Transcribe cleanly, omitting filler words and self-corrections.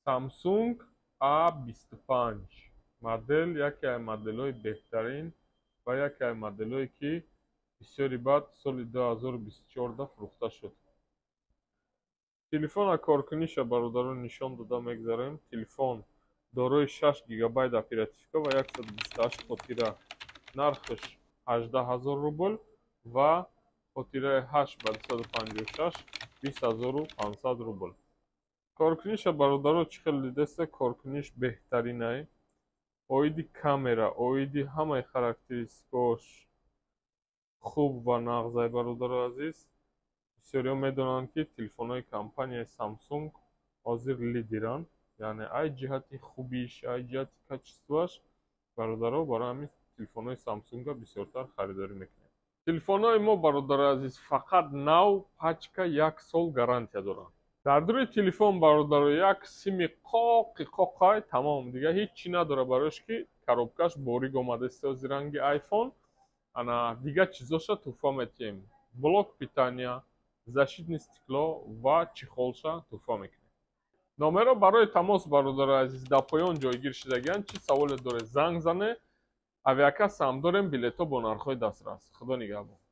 Samsung A25 модел, яке аз моделҳои беҳтарин ва яке аз моделҳое, ки бисёри баъд соли 2024 фурӯхта шуд. Телефона коркуниша, бародарон, нишон дода мегзарем. Телефон дорои 6 гигабайт оперативка ва 128 хотира. Нархаш 18 ҳазор рубл ва хотираи 8 ба 256 20 500 рубл. Коркуниша, бародаро, чӣ хел дидеста, коркуниш беҳтаринай. Оиди камера, оиди ҳамаи характеристикаош хуб ва нағзай, бародарои азиз. Бисёриҳо медонанд, ки телефонҳои компанияи Samsung ҳозир лидеранд, яъне ай ҷиҳати хубиш, ай ҷиҳати качествоаш, бародаро. Барои ҳамин телефонҳои Samsung бисёртар харидорӣ мекунем. Телефонҳои мо, бародарои азиз, фақат нав, пачка як сол гарантия доранд. Дар дури телефон, бародаро, як сими қоқи қоқай, тамом, дигар ҳеҷ чӣ надорад, барояш ки коробкаш борик омадааст, ози ранги айфон. Ана дигар чизоша туҳфа метиҳем: блок питания, защитный стекло ва чехолша туҳфа мекунем. Номерҳо барои тамос, бародарои азиз, дар поён ҷойгир шудагианд. Чӣ саволе доред, занг зане. Авиакасса ҳам дорем, билетҳо бо нархҳои дастрас. Худо нигаҳбон.